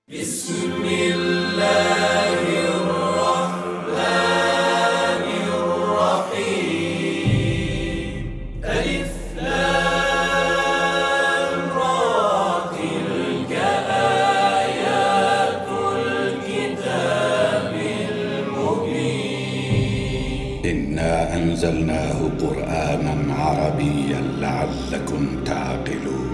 بسم الله الرحمن الرحيم. ألف لام را، تلك آيات الكتاب المبين. إنا أنزلناه قرآنا عربيا لعلكم تعقلون.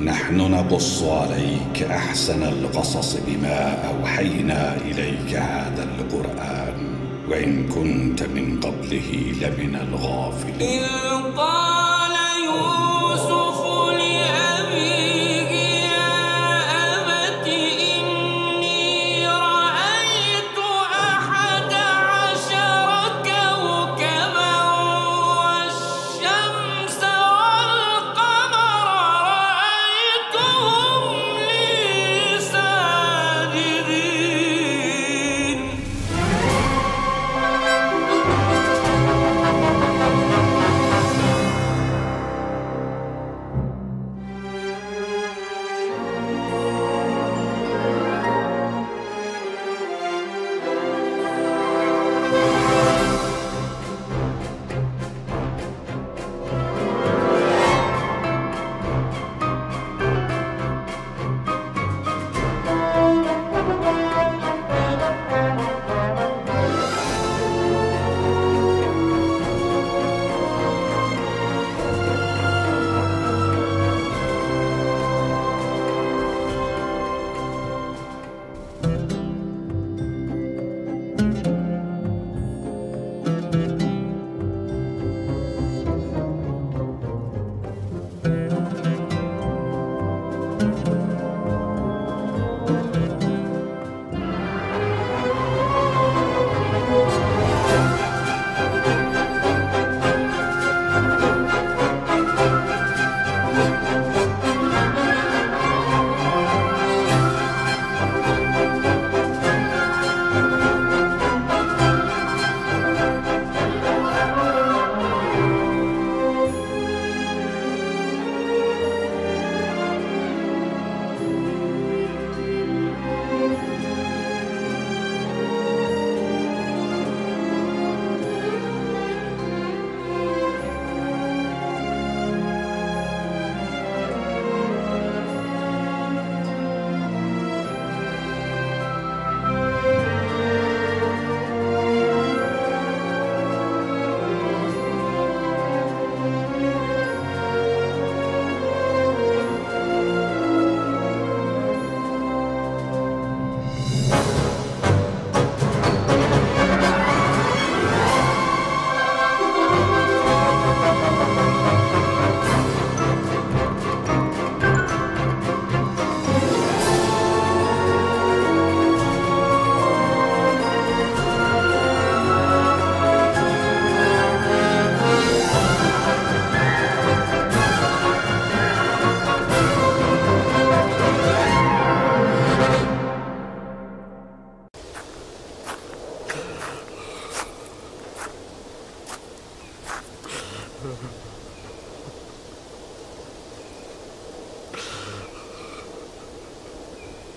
نحن نقص عليك أحسن القصص بما أوحينا إليك هذا القرآن وإن كنت من قبله لمن الغافلين. إذ قال يوسف لأبيه يا أبت إني رأيت 11 كوكبا والشمس والقمر رأيتهم لي ساجدين.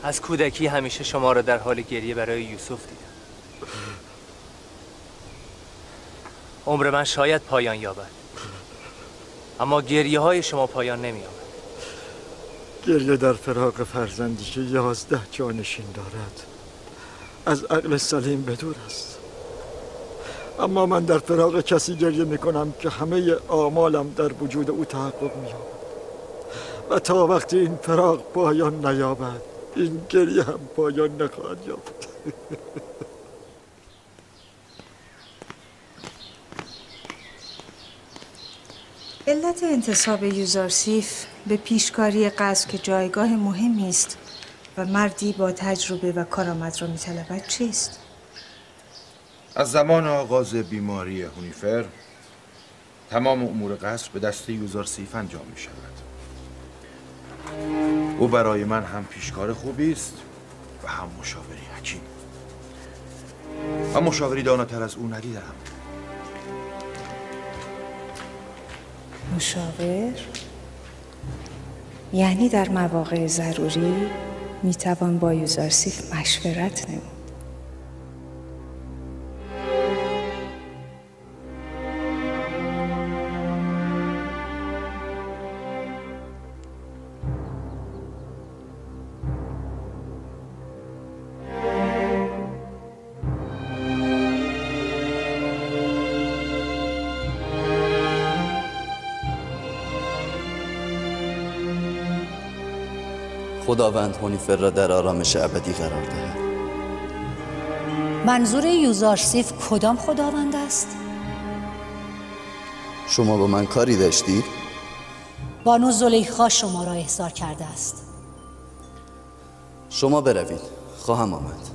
از کودکی همیشه شما را در حال گریه برای یوسف دیدم. عمر من شاید پایان یابد، اما گریه های شما پایان نمی‌یابد. گریه در فراق فرزندی که 11 جانشین دارد از عقل سلیم بدور است. اما من در فراق کسی گریه میکنم که همه آمالم در وجود او تحقق می‌یابد و تا وقتی این فراق پایان نیابد این گریه هم پایان نخواهد یافت. علت انتصاب یوزارسیف به پیشکاری قصر که جایگاه مهمی است و مردی با تجربه و کارآمد را می‌طلبد چیست؟ از زمان آغاز بیماری هونیفر تمام امور قصر به دست یوزارسیف انجام می شود. او برای من هم پیشکار خوبی است و هم مشاوری حکیم. من مشاوری داناتر از او ندیدم. مشاور یعنی در مواقع ضروری میتوان با یوزارسیف مشورت نمود. خداوند هونیفر را در آرامش ابدی قرار دهد. منظور یوزارسیف کدام خداوند است؟ شما با من کاری داشتید؟ بانو زلیخا شما را احضار کرده است. شما بروید، خواهم آمد.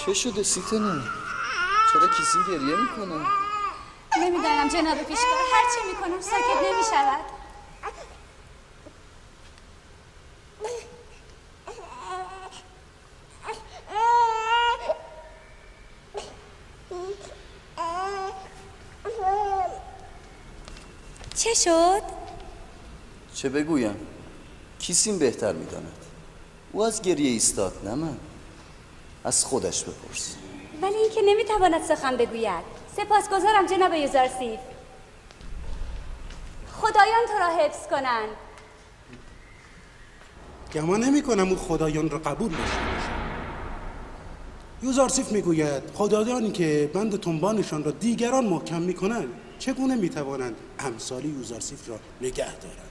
چه شده سیتنه؟ چرا کسی گریه میکنه؟ نمیدانم جناب پیشکار، هر چی میکنم ساکت نمیشود. چه شد؟ چه بگویم؟ کیسین بهتر میداند. او از گریه ایستاد، نه من. از خودش بپرس. ولی این که نمیتواند سخن بگوید. سپاسگزارم جناب یوزارسیف. خدایان تو را حفظ کنند. گمان نمی کنم او خدایان را قبول داشته باشد. یوزارسیف میگوید خدایانی که بند تنبانشان را دیگران محکم میکنند چگونه میتوانند امثال یوزارسیف را نگه دارند؟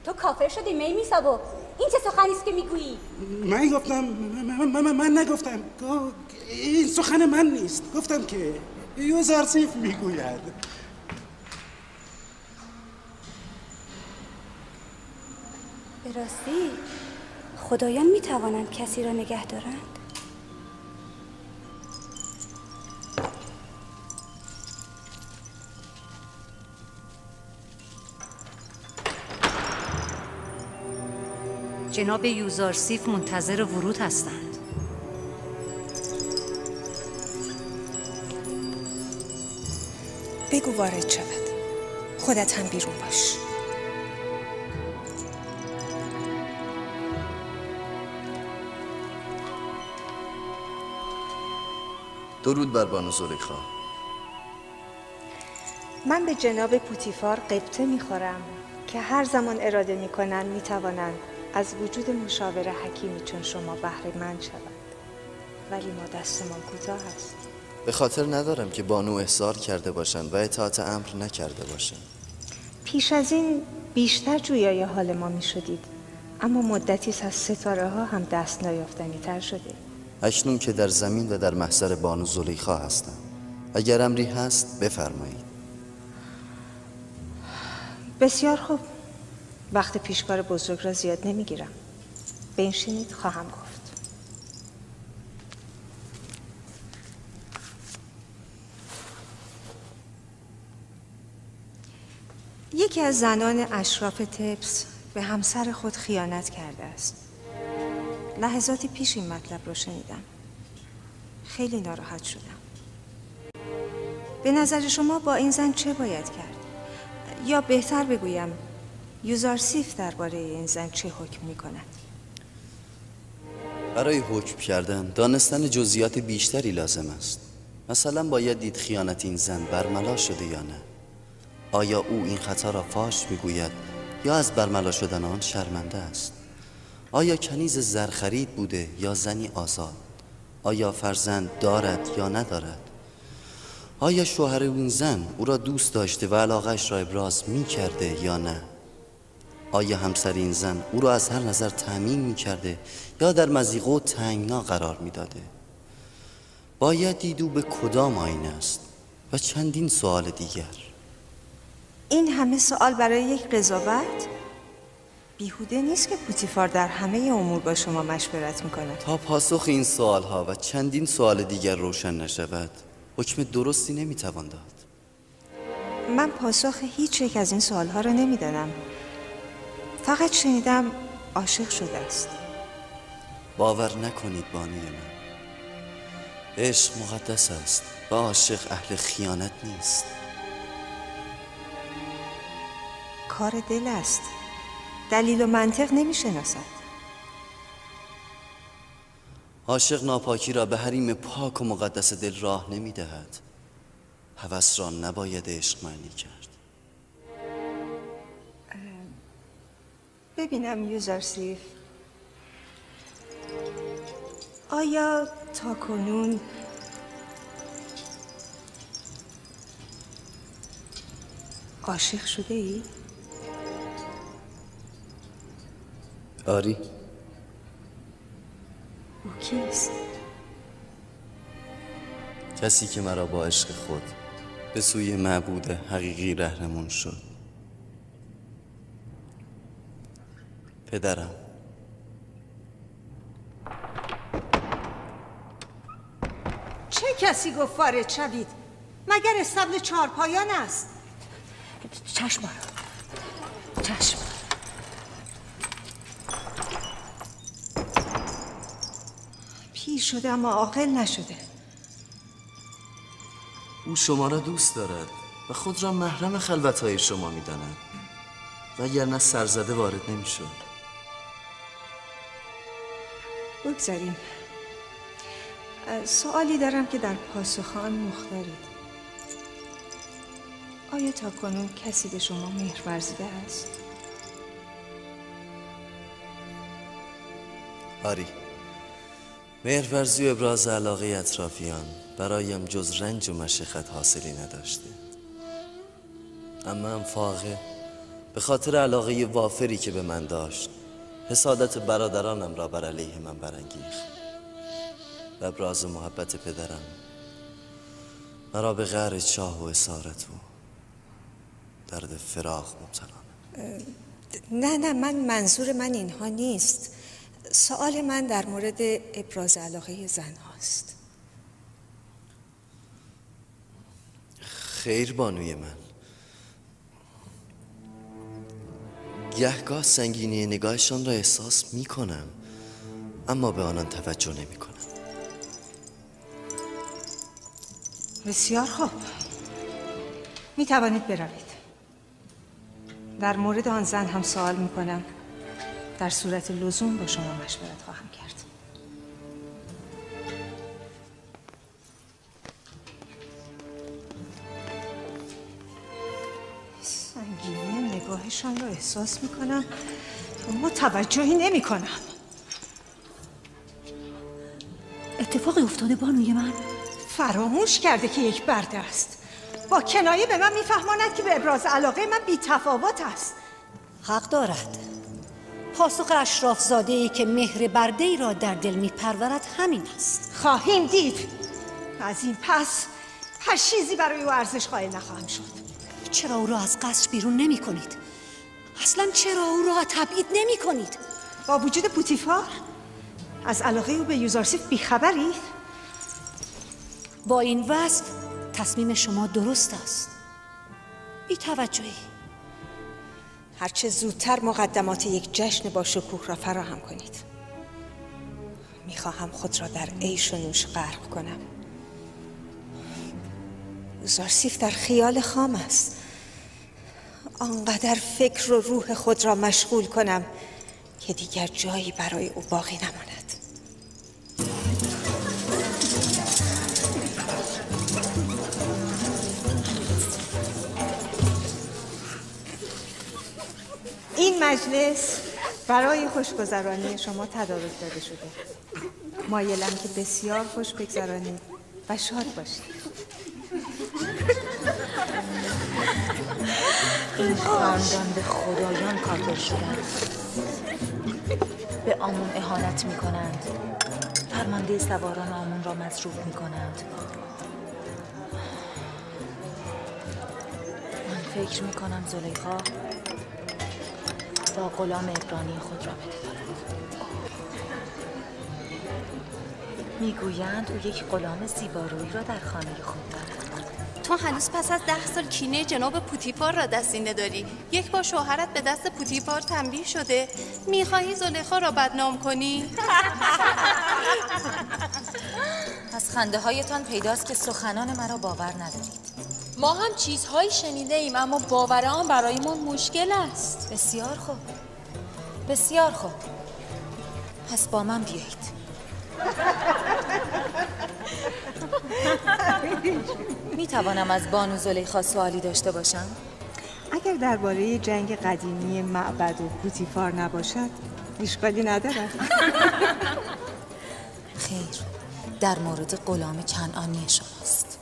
تو کافر شدی میمیسابو. این چه سخنی است که میگویی؟ من گفتم من نگفتم، این سخن من نیست. گفتم که یوزارسیف میگوید. به راستی خدایان میتوانند کسی را نگه دارند؟ جناب یوزارسیف منتظر ورود هستند. بگو وارد شود. خودت هم بیرون باش. درود بر بانو زلیخا. من به جناب پوتیفار قبطه میخورم که هر زمان اراده میکنند میتوانند از وجود مشاور حکیمی چون شما بهره مند شوند، ولی ما دستمان کوتاه است. به خاطر ندارم که بانو احضار کرده باشند و اطاعت امر نکرده باشند. پیش از این بیشتر جویای حال ما می شدید، اما مدتی از ستاره ها هم دست نیافتنی تر شده. اکنون که در زمین و در محضر بانو زلیخا هستم، اگر امری هست بفرمایید. بسیار خوب، وقت پیشکار بزرگ را زیاد نمیگیرم. بنشینید، خواهم گفت. یکی از زنان اشراف تپس به همسر خود خیانت کرده است. لحظاتی پیش این مطلب رو شنیدم. خیلی ناراحت شدم. به نظر شما با این زن چه باید کرد؟ یا بهتر بگویم، یوزارسیف درباره این زن چه حکم می‌کند؟ برای حکم کردن دانستن جزئیات بیشتری لازم است. مثلا باید دید خیانت این زن برملا شده یا نه. آیا او این خطا را فاش می‌گوید یا از برملا شدن آن شرمنده است؟ آیا کنیز زرخرید بوده یا زنی آزاد؟ آیا فرزند دارد یا ندارد؟ آیا شوهر این زن او را دوست داشته و علاقه‌اش را ابراز می‌کرده یا نه؟ آیا همسر این زن او را از هر نظر تأمین می‌کرده یا در مضیقه و تنگنا قرار می‌داده؟ باید دید او به کدام آینه است. و چندین سوال دیگر. این همه سوال برای یک قضاوت؟ بیهوده نیست که پوتیفار در همه امور با شما مشورت میکند. تا پاسخ این سوالها و چندین سوال دیگر روشن نشود، حکم درستی نمیتوان داد. من پاسخ هیچ یک از این سوالها را نمیدانم. فقط شنیدم عاشق شده است. باور نکنید بانوی من، عشق مقدس است و عاشق اهل خیانت نیست. کار دل است، دلیل و منطق نمیشناسد. عاشق ناپاکی را به حریم پاک و مقدس دل راه نمیدهد. هوس را نباید عشق معنی کرد. ببینم یوزارسیف، آیا تا کنون عاشق شده ای؟ آری. او کیست؟ کسی که مرا با عشق خود به سوی معبود حقیقی رهنمون شد. پدرم. چه کسی گفت وارد شوید؟ مگر استبل چارپایان است؟ چشم چشم. پیر شده اما عاقل نشده. او شما را دوست دارد و خود را محرم خلوت‌های شما می‌داند، وگرنه سرزده وارد نمی‌شد. بگذاریم. سوالی دارم که در پاسخ آن مختارید. آیا تا کنون کسی به شما مهر ورزیده است؟ آری. مهرورزی و ابراز علاقه اطرافیان برایم جز رنج و مشقت حاصلی نداشته. اما هم فاقه به خاطر علاقه وافری که به من داشت، حسادت برادرانم را بر علیه من برانگیخت و ابراز محبت پدرم مرا به غر چاه و اسارت و درد فراق مبتلا. نه نه، من منظور من اینها نیست. سوال من در مورد ابراز علاقه زن هاست. خیر بانوی من، گهگاه سنگینی نگاهشان را احساس می کنم، اما به آنان توجه نمی کنم. بسیار خوب، می توانید بروید. در مورد آن زن هم سوال می کنم. در صورت لزوم با شما مشورت خواهم کرد. سنگینی نگاهشان را احساس میکنم اما توجهی نمیکنم. اتفاقی افتاده بانوی من؟ فراموش کرده که یک برده است. با کنایه به من میفهماند که به ابراز علاقه من بی‌تفاوت است. حق دارد. پاسخ اشراف زاده ای که مهر برده ای را در دل میپرورد همین است. خواهیم دید. از این پس پشیزی برای او ارزش قائل نخواهم شد. چرا او را از قصر بیرون نمی کنید؟ اصلا چرا او را تبعید نمی کنید؟ با وجود پوتیفار از علاقه او به یوزارسیف بیخبرید؟ با این وصف تصمیم شما درست است. بی توجهی. هرچه زودتر مقدمات یک جشن با شکوه را فراهم کنید. میخواهم خود را در عیش و نوش غرق کنم. یوزارسیف در خیال خام است. آنقدر فکر و روح خود را مشغول کنم که دیگر جایی برای او باقی نماند. این مجلس برای خوشگذرانی شما تدارک داده شده. مایلم که بسیار خوش بگذرانید و شاد باشید. این خاندان به خدایان کافر شدند، به آمون اهانت می کنند، فرمانده سواران آمون را مضروب می کنند. فکر میکنم زلیخا با غلام عبرانی خود رابطه دارد. میگویند او یک غلام زیبارویی را در خانه خود دارد. تو هنوز پس از 10 سال کینه جناب پوتیفار را دستینه داری. یک بار شوهرت به دست پوتیفار تنبیه شده، میخواهی زلیخا را بدنام کنی؟ از خنده هایتان پیداست که سخنان مرا باور ندارید. ما هم چیزهایی شنیده ایم، اما باور آن برای ما مشکل است. بسیار خوب، بسیار خوب، پس با من بیایید. می توانم از بانو زلیخا سوالی داشته باشم؟ اگر درباره جنگ قدیمی معبد و پوتیفار نباشد اشکالی ندارد. خیر، در مورد غلام کنعانی شماست.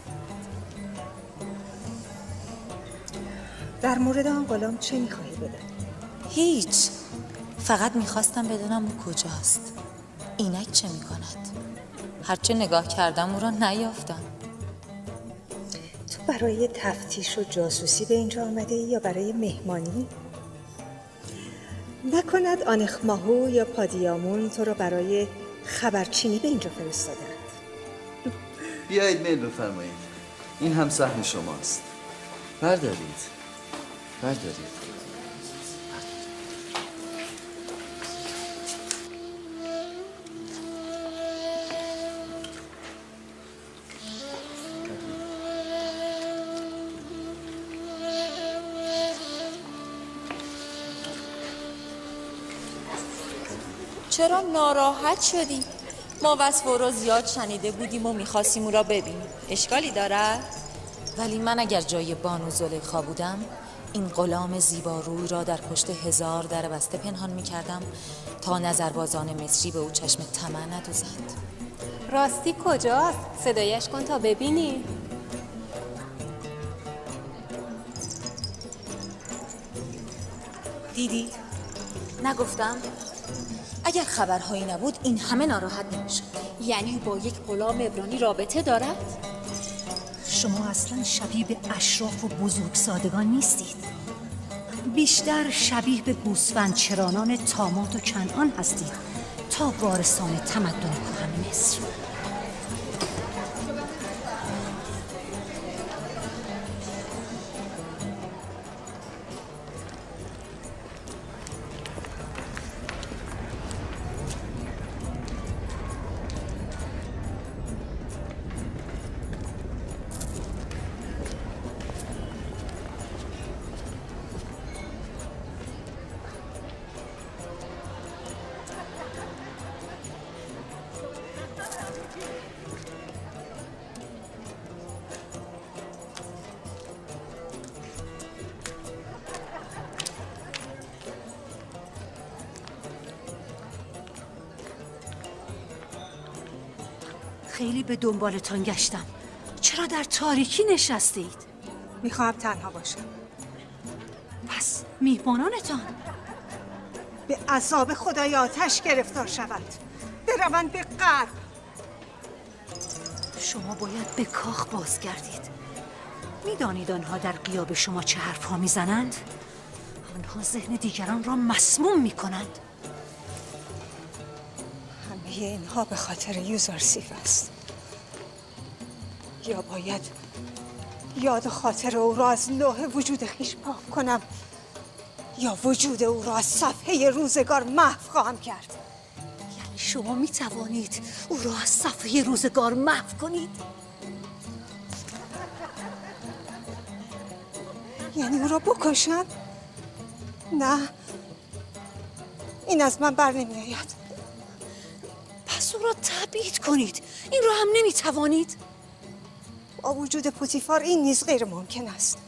در مورد آن غلام چه میخواهی بدانی؟ هیچ، فقط میخواستم بدونم او کجاست. اینک چه میکند؟ هرچه نگاه کردم او را نیافتم. تو برای تفتیش و جاسوسی به اینجا آمده یا برای مهمانی؟ نکند آنخماهو یا پادیامون تو را برای خبرچینی به اینجا فرستادند؟ بیایید میل بفرمایید. این هم سهم شماست. بردارید، بردارید. چرا ناراحت شدی؟ ما وصف او را زیاد شنیده بودیم و میخواستیم او را ببینیم. اشکالی دارد؟ ولی من اگر جای بانو زلیخا بودم این غلام زیباروی را در پشت 1000 در بسته پنهان میکردم تا نظربازان مصری به او چشم طمع ندوزند. راستی کجاست؟ صدایش کن تا ببینی. دیدید؟ نگفتم؟ اگر خبرهایی نبود این همه ناراحت نمیشد. یعنی با یک غلام عبرانی رابطه دارد؟ شما اصلا شبیه به اشراف و بزرگزادگان نیستید. بیشتر شبیه به گوسفندچرانان تامات و کنعان هستید تا وارثان تمدن کهن مصر. خیلی به دنبالتان گشتم. چرا در تاریکی نشستید؟ میخواهم تنها باشم. پس میهمانانتان؟ به عذاب خدای آتش گرفتار شوند، بروند به غرب. شما باید به کاخ بازگردید. میدانید آنها در غیاب شما چه حرفها میزنند؟ آنها ذهن دیگران را مسموم میکنند. همه اینها به خاطر یوزارسیف است. یا باید یاد خاطر او را از لوح وجود خویش پاک کنم یا وجود او را از صفحه روزگار محو خواهم کرد. یعنی شما می توانید او را از صفحه روزگار محو کنید؟ یعنی او را بکشم؟ نه، این از من بر نمی آید. پس او را تبعید کنید. این را هم نمی توانید؟ با وجود پوتیفار این نیز غیر ممکن است.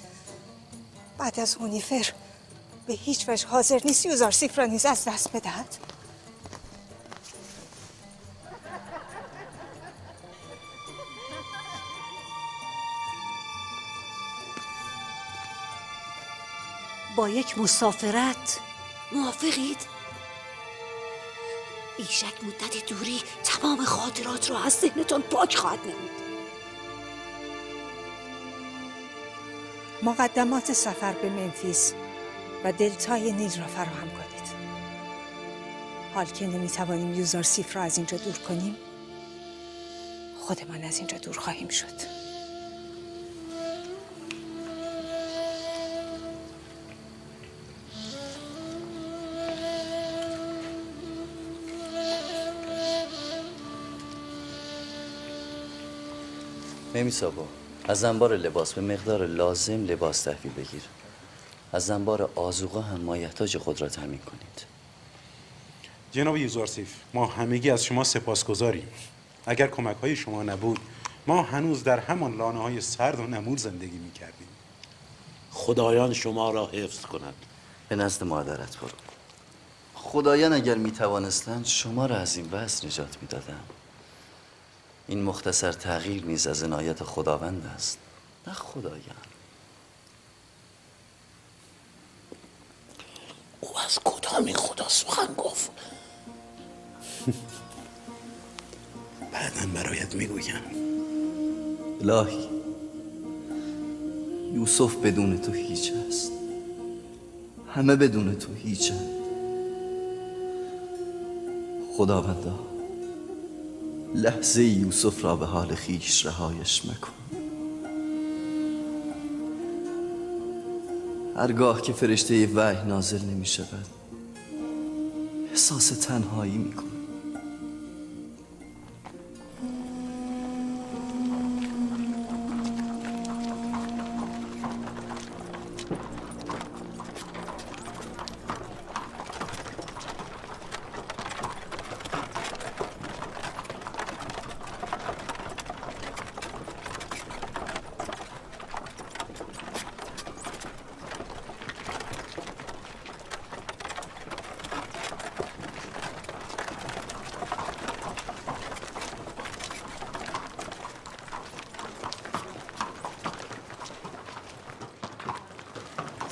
بعد از هونیفر به هیچ وجه حاضر نیست یوزارسیف را نیز از دست بدهد. با یک مسافرت موافقید؟ بیشک مدت دوری تمام خاطرات را از ذهنتان پاک خواهد نمود. مقدمات سفر به ممفیس و دلتای نیل را فراهم کنید. حال که نمیتوانیم یوزارسیف را از اینجا دور کنیم، خودمان از اینجا دور خواهیم شد. میمیسابا، از انبار لباس به مقدار لازم لباس تحویل بگیر. از انبار آذوقه هم مایحتاج خود را تامین کنید. جناب یوزارسیف، ما همگی از شما سپاسگزاریم. اگر کمک های شما نبود، ما هنوز در همان لانه های سرد و نمور زندگی می کردیم. خدایان شما را حفظ کند. به نزد مادرت برو. خدایان اگر می توانستند شما را از این وضع نجات می دادند. این مختصر تغییر نیز از عنایت خداوند است، نه خدایان. او از کدام این خدا سخن گفت؟ بعداً برایت میگویم. الهی، یوسف بدون تو هیچ است. همه بدون تو هیچند. خداوندا، لحظه یوسف را به حال خویش رهایش مکن. هرگاه که فرشته وحی نازل نمی شود، احساس تنهایی می کنم.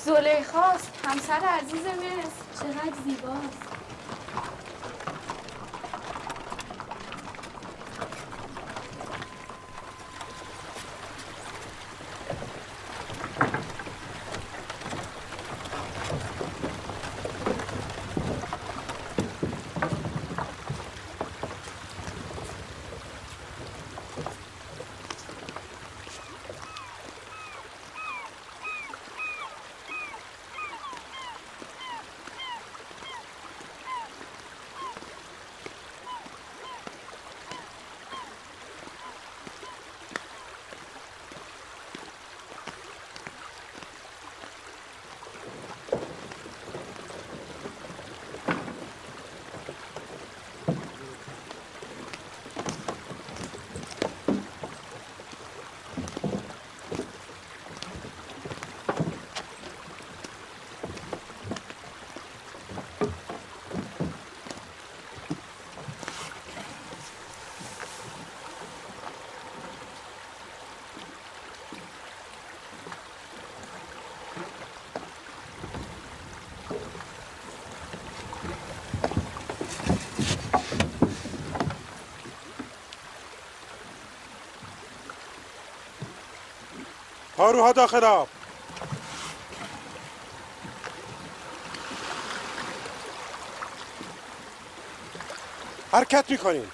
زلیخاست، همسر عزیز مصر. چقدر زیباست. پاروها داخل آب. حرکت میکنیم.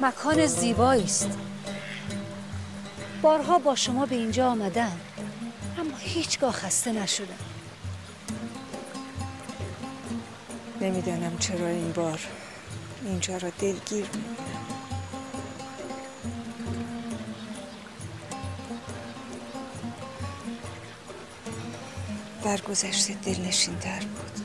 مکان زیبایی است. بارها با شما به اینجا آمدم، اما هیچگاه خسته نشدم. نمیدانم چرا این بار اینجا را دلگیر می‌بینم. در گذشته دلنشین‌تر بود.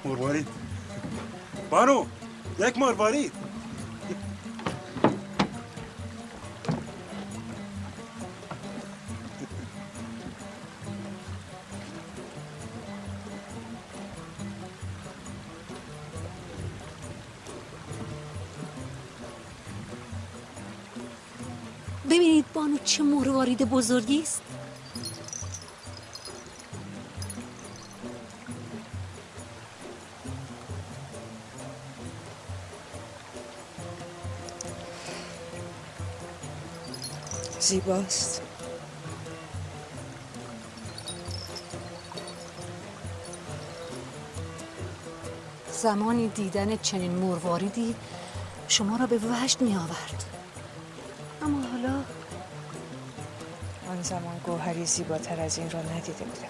مروارید بانو، یک مروارید. ببینید بانو چه مروارید بزرگی است. زیباست. زمانی دیدن چنین مرواریدی شما را به وجد می آورد، اما حالا آن زمان گوهری زیباتر از این را ندیده بودم.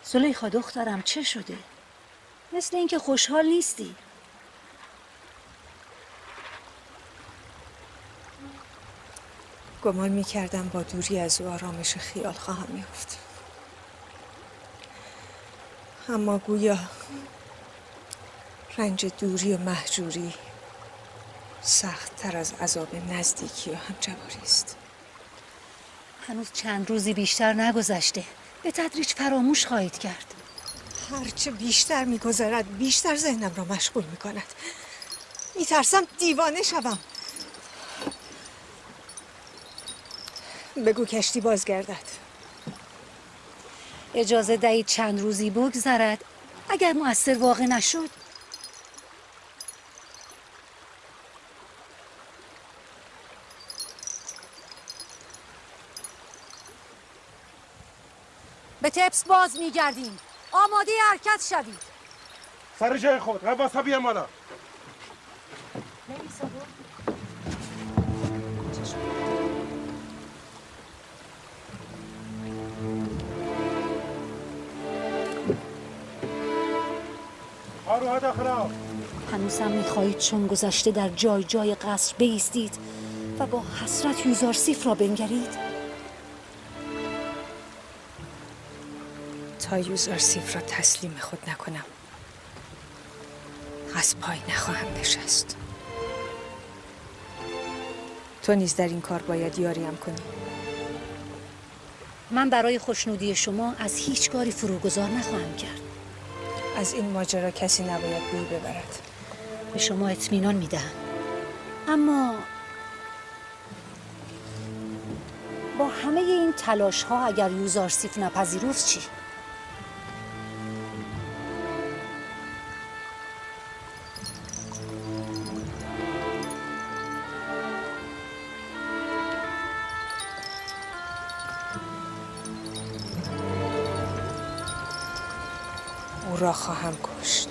زلیخا دخترم چه شده؟ مثل اینکه خوشحال نیستی. گمان می‌کردم با دوری از او آرامش خیال خواهم یافت، اما گویا رنج دوری و مهجوری سخت‌تر از عذاب نزدیکی و همجواری است. هنوز چند روزی بیشتر نگذشته، به تدریج فراموش خواهید کرد. هرچه بیشتر می‌گذرد بیشتر ذهنم را مشغول می‌کند. می‌ترسم دیوانه شوم. بگو کشتی بازگردد. اجازه دهید چند روزی بگذرد. اگر مؤثر واقع نشد. به تپس باز می‌گردیم. آماده حرکت شوید. سر جای خود. غواص بیام بالا. هنوز هم می‌خواهید چون گذشته در جای جای قصر بایستید و با حسرت یوزارسیف را بنگرید؟ تا یوزارسیف را تسلیم خود نکنم از پای نخواهم نشست. تو نیز در این کار باید یاریم کنی. من برای خوشنودی شما از هیچ کاری فروگذار نخواهم کرد. از این ماجرا کسی نباید بوی ببرد. به شما اطمینان میدهم. اما با همه این تلاش ها اگر یوزارسیف نپذیرفت چی؟ او را خواهم کشت.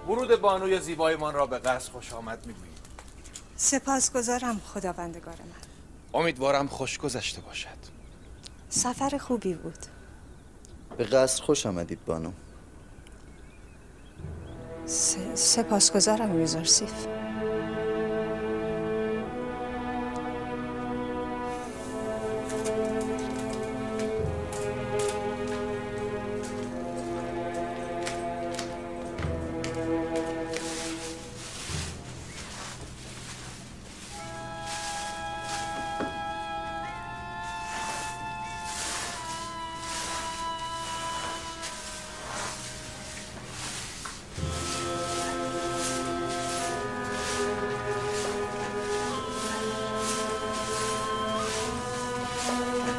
ورود بانوی زیبایمان را به قصر خوش آمد میگوییم. سپاسگزارم خداوندگار من. امیدوارم خوش گذشته باشد. سفر خوبی بود. به قصر خوش آمدید بانو. سپاسگزارم یوزارسیف.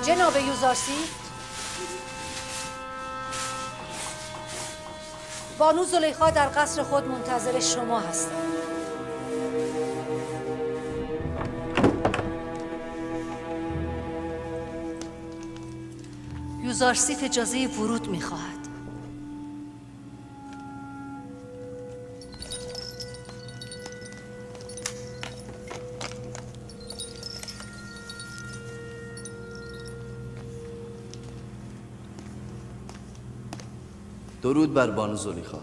جناب یوزارسیف، بانو زلیخا در قصر خود منتظر شما هستند. یوزارسیف اجازه ورود می‌خواهد. درود بر بانو زلیخا.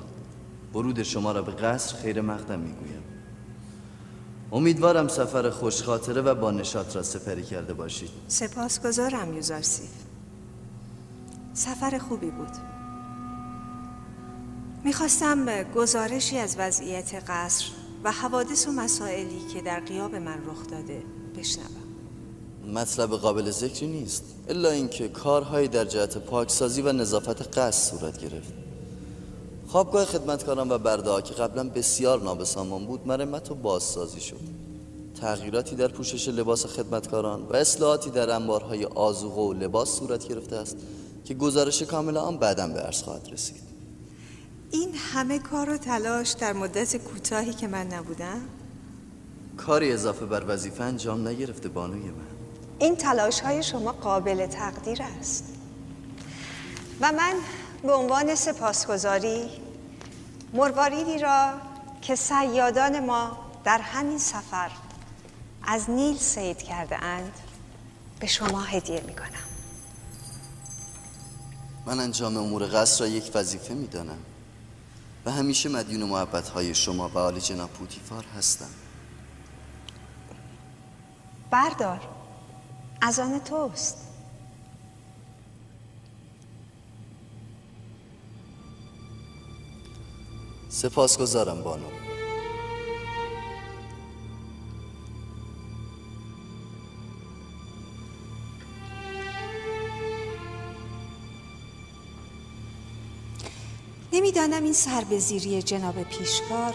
ورود شما را به قصر خیر مقدم میگویم. امیدوارم سفر خوشخاطره و با نشاط را سپری کرده باشید. سپاسگزارم یوزارسیف. سفر خوبی بود. میخواستم گزارشی از وضعیت قصر و حوادث و مسائلی که در غیاب من رخ داده بشنوم. مطلب قابل ذکری نیست، الا اینکه کارهایی در جهت پاکسازی و نظافت قصر صورت گرفت. خوابگاه خدمتکاران و برده‌ها که قبلا بسیار نابسامان بود مرمت و بازسازی شد. تغییراتی در پوشش لباس خدمتکاران و اصلاحاتی در انبارهای آذوقه و لباس صورت گرفته است که گزارش کامل آن بعداً به عرض خواهد رسید. این همه کار و تلاش در مدت کوتاهی که من نبودم؟ کاری اضافه بر وظیفه انجام نگرفته بانوی من. این تلاش های شما قابل تقدیر است و من به عنوان سپاسگزاری مرواریدی را که صیادان ما در همین سفر از نیل صید کرده اند به شما هدیه می کنم. من انجام امور قصر را یک وظیفه می دانم و همیشه مدیون محبت های شما و عالی جناب پوتیفار هستم. بردار، از آن توست. سپاسگزارم بانو. نمیدانم این سربزیری جناب پیشکار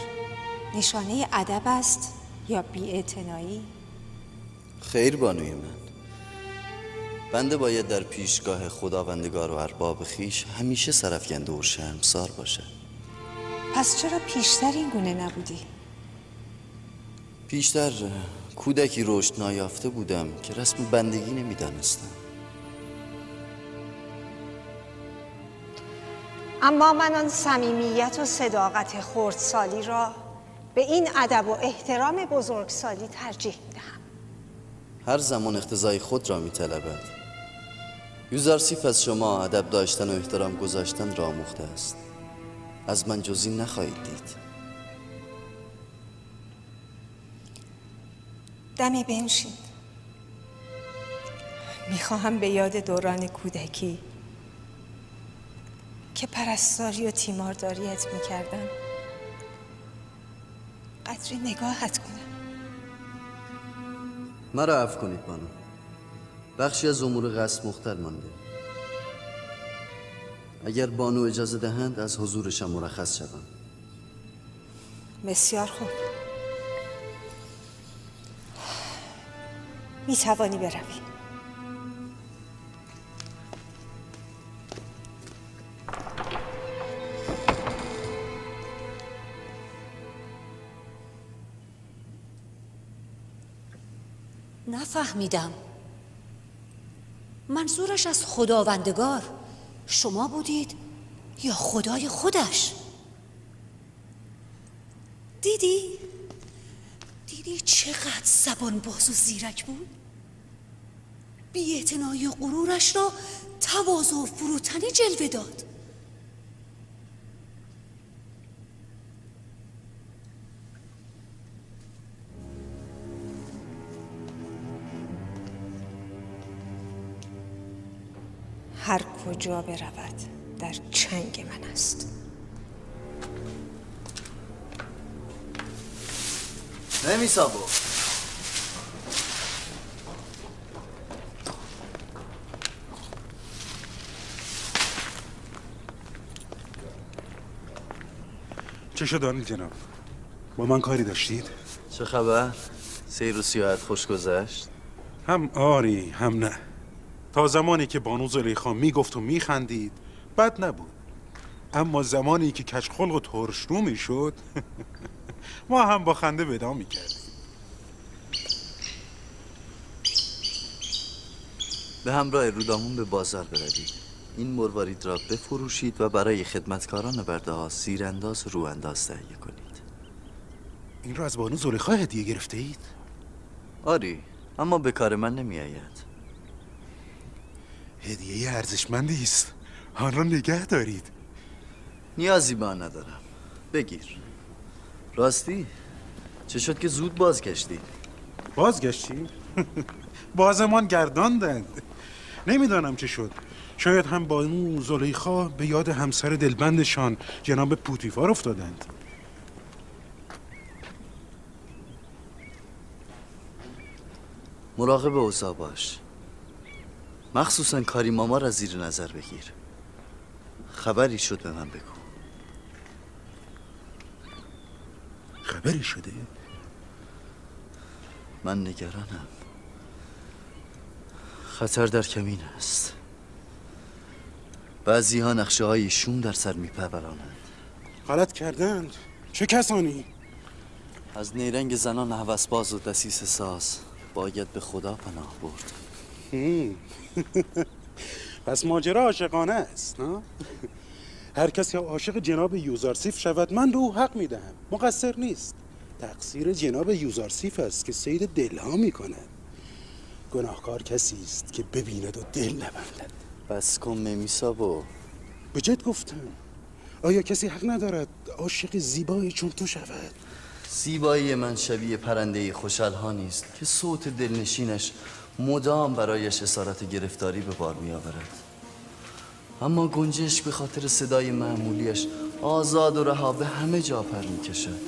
نشانه ادب است یا بی‌اعتنایی؟ خیر بانوی من، بنده باید در پیشگاه خداوندگار و ارباب خیش همیشه سرافکنده و شرمسار باشد. پس چرا پیشتر این گونه نبودی؟ پیشتر کودکی رشد نایافته بودم که رسم بندگی نمیدانستم. اما من آن صمیمیت و صداقت خردسالی را به این ادب و احترام بزرگسالی ترجیح می‌دهم. هر زمان اقتضای خود را می‌طلبد. یوزارسیف از شما ادب داشتن و احترام گذاشتن را آموخته است. از من جز این نخواهید دید. دمی بنشین. میخواهم به یاد دوران کودکی که پرستاری و تیمارداریت میکردم قدری نگاهت کنم. مرا عفو کنید بانو، بخشی از امور قصر مختل مانده. اگر بانو اجازه دهند از حضورشان مرخص شوم. بسیار خوب، می توانی بروی. نفهمیدم. منظورش از خداوندگار شما بودید یا خدای خودش؟ دیدی؟ دیدی چقدر زبان باز و زیرک بود؟ بی‌اعتنایی و غرورش را تواضع و فروتنی جلوه داد. هر کجا برود در چنگ من است. نمیسابو، چه شد آنیل جناب؟ با من کاری داشتید؟ چه خبر؟ سیر و سیاحت خوش گذشت؟ هم آری هم نه. تا زمانی که بانو زلیخا میگفت و میخندید بد نبود، اما زمانی که کجخلق و ترشرو میشد ما هم با خنده ودا میکردیم. به همراه رودامون به بازار بروید، این مروارید را بفروشید و برای خدمتکاران برده ها سیرانداز و روانداز تهیه کنید. این را از بانو زلیخا هدیه گرفته اید؟ آری، اما به کار من نمی آید. هدیه ارزشمندی است، آن را نگه دارید. نیازی به آن ندارم، بگیر. راستی چه شد که زود بازگشتی؟ بازگشتی؟ بازمان گرداندند. نمیدانم چه شد. شاید هم بانو زلیخا به یاد همسر دلبندشان جناب پوتیفار افتادند. مراقب اوضاع باش، مخصوصا کاری ماما را زیر نظر بگیر. خبری شد به من بگو. خبری شده؟ من نگرانم، خطر در کمین است. بعضی ها نقشه های شوم در سر میپرورانند. غلط کردند. چه کسانی؟ از نیرنگ زنان هوسباز و دسیسه ساز باید به خدا پناه برد. پس ماجرا عاشقانه است، نه؟ هر کسی عاشق جناب یوزارسیف شود من به او حق میدهم، مقصر نیست. تقصیر جناب یوزارسیف است که صید دلها میکند. گناهکار کسی است که ببیند و دل نبندد. بس کن میسابو. به جد گفتم، آیا کسی حق ندارد عاشق زیبایی چون تو شود؟ زیبایی من شبیه پرنده خوشالهانی است که صوت دلنشینش مدام برایش اسارت گرفتاری به بار می آورد. اما گنجشک به خاطر صدای معمولیش آزاد و رها به همه جا پر می کشد.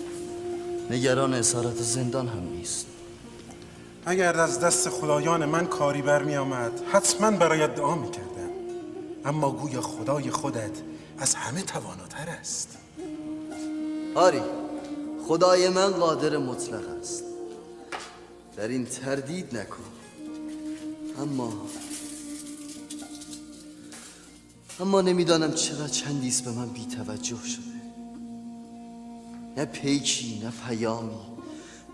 نگران اسارت زندان هم نیست. اگر از دست خدایان من کاری برمی آمد حتما برایت دعا می کردم، اما گویا خدای خودت از همه تواناتر است. آری، خدای من قادر مطلق است، در این تردید نکن. اما اما نمیدانم چرا چندیست به من بی‌توجه شده. نه پیکی، نه پیامی،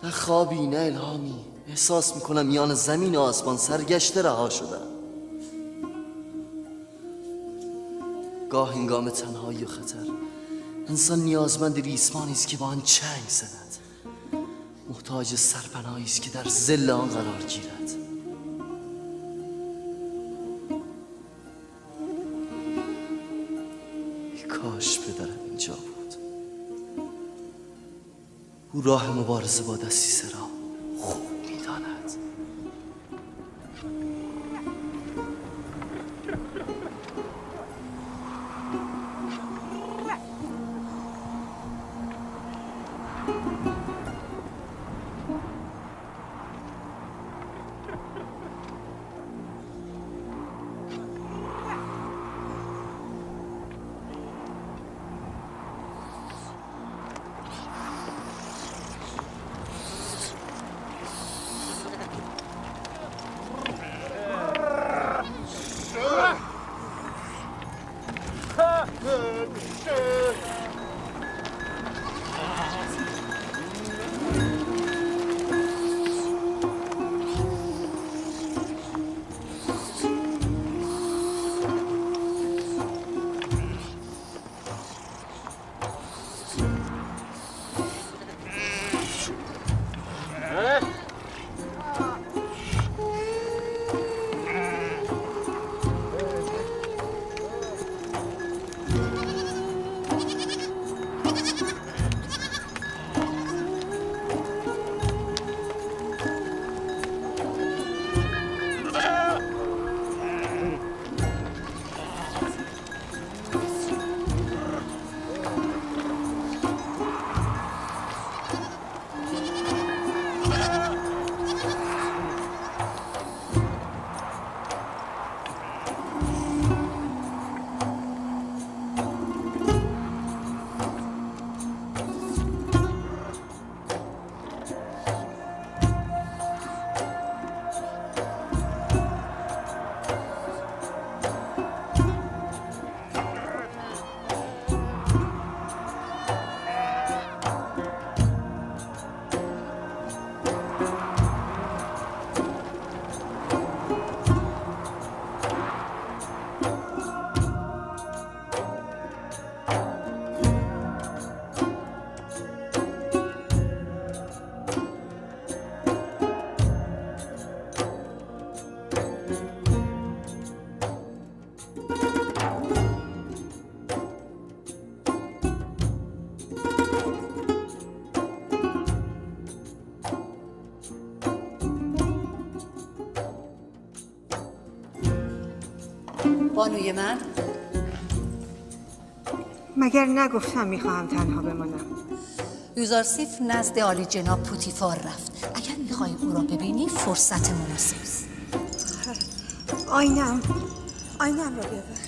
نه خوابی، نه الهامی. احساس میکنم میان زمین و آسمان سرگشته رها شدم. گاه هنگام تنهایی و خطر انسان نیازمند ریسمانی است که با آن چنگ زند، محتاج سرپناهی است که در ظل آن قرار گیرد. ای کاش پدرم اینجا بود. او راه مبارزه با دسیسه را خوب می‌داند. بانوی من، مگر نگفتم میخواهم تنها بمانم؟ یوزارسیف نزد عالی جناب پوتیفار رفت. اگر میخوای او را ببینی فرصت مناسب است. آینم را بیاور.